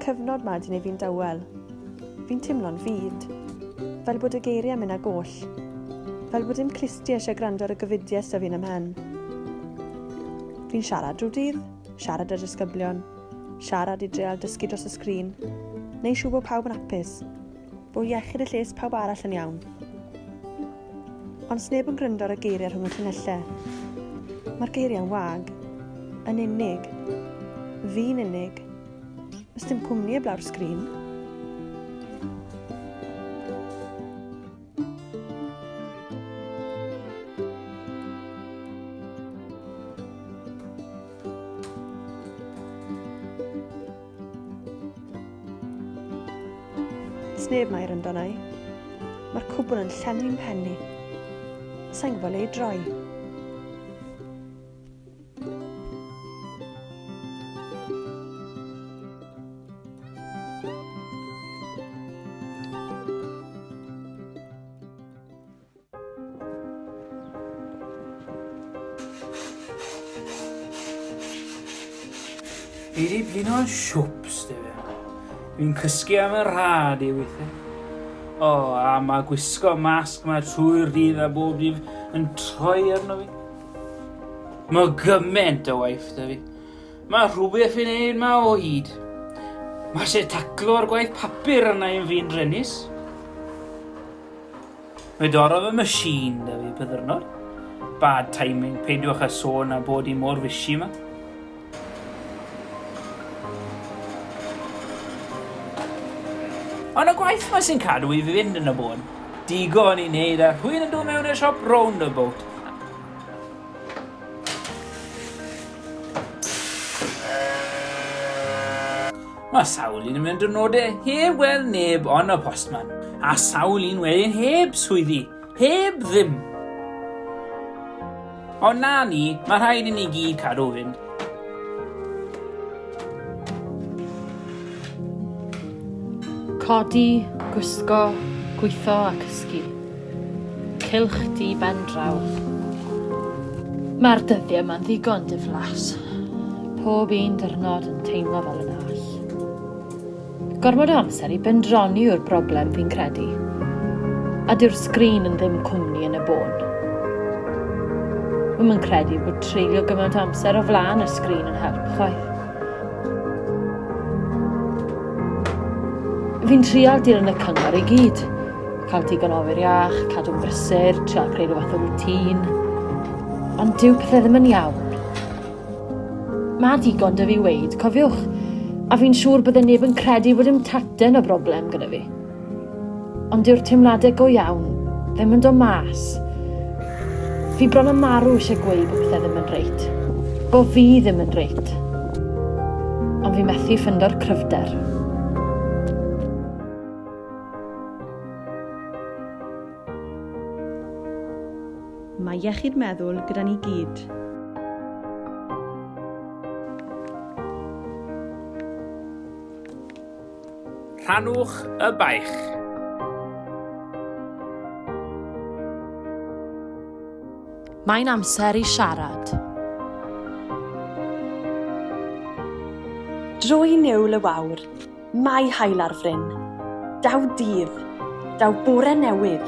cyfnod 'ma 'di neud fi'n dawel. Fi'n timlo'n fud. Fel bod y geiriau'n mynd ar goll. Fel bod dim clustiau eisiau gwrando ar y gofidiau sy 'da fi yn 'y mhen. Fi'n siarad drwy'r dydd, siarad â'r disgyblion, siarad i dreial dysgu dros y sgrin, neu siŵr bod pawb yn hapus, bod iechyd a lles pawb arall yn iawn. Ond sneb yn gryndo ar y geiriau rhwng y llinellau. Mae'r geiriau'n wag. Yn unig. Fi'n unig. Oes dim cwmni eblaw'r sgrin. Sneb mae ryndo nai. Mae'r cwbl yn llenwi'n pen i. Sa'n gwybod le i droi. Fi wedi blino'n siwps, dy fe. Fi'n cysgu am y rhad i weithiau. O, a mae gwisgo masg mae trwy'r dydd a bob dydd yn troi arno fi. Mae gymaint o waith da fi. Mae rhywbeth i wneud ma o hyd. Mae eisiau taclo'r gwaith papur arna i'n fi'n drenus. Fe dorrodd y machine da fi pyddyrnod. Bad timing, peidiwch â sôn a bod i mor fishy ma. Ond y gwaith ma sy'n cadw i fi fynd yn y bôn. Digon i wneud a rhywun yn dod mewn i'r siop roundabout. Mae sawl un yn mynd diwrnodau heb weld neb ond y postman, a sawl un wedyn heb swyddi, heb ddim. Ond na ni, mae rhaid i ni gyd cadw fynd. Codi, gwisgo, gweithio a cysgu. Cylch di ben draw. Mae'r dyddiau yma'n ddigon diflas. Pob un diwrnod yn teimlo fel yn all. Gormod o amser i bendroni yw'r broblem fi'n credu. A dyw'r sgrin yn ddim cwmni yn y bôn. Wi'm yn credu bod treulio gymaint o amser o flaen y sgrin yn help chwaith. Fi'n trial dilyn y cyngor i gyd. Cael digon o awyr iach, cadw'n brysur, trial creu rhyw fath o routine. Ond dyw pethau ddim yn iawn. Mae digon 'da fi weud, cofiwch, a fi'n siŵr bydde neb yn credu bod dim taten o broblem gyda fi. Ond dyw'r teimladau go iawn ddim yn dod mas. Fi bron â marw eisiau gweud bod pethau ddim yn reit. Bo fi ddim yn reit. Ond fi methu ffindo'r cryfder. Mae iechyd meddwl gyda ni gyd. Rhannwch y baich. Mae'n amser i siarad. Drwy niwl y wawr, mae haul ar fryn. Daw dydd, daw bore newydd.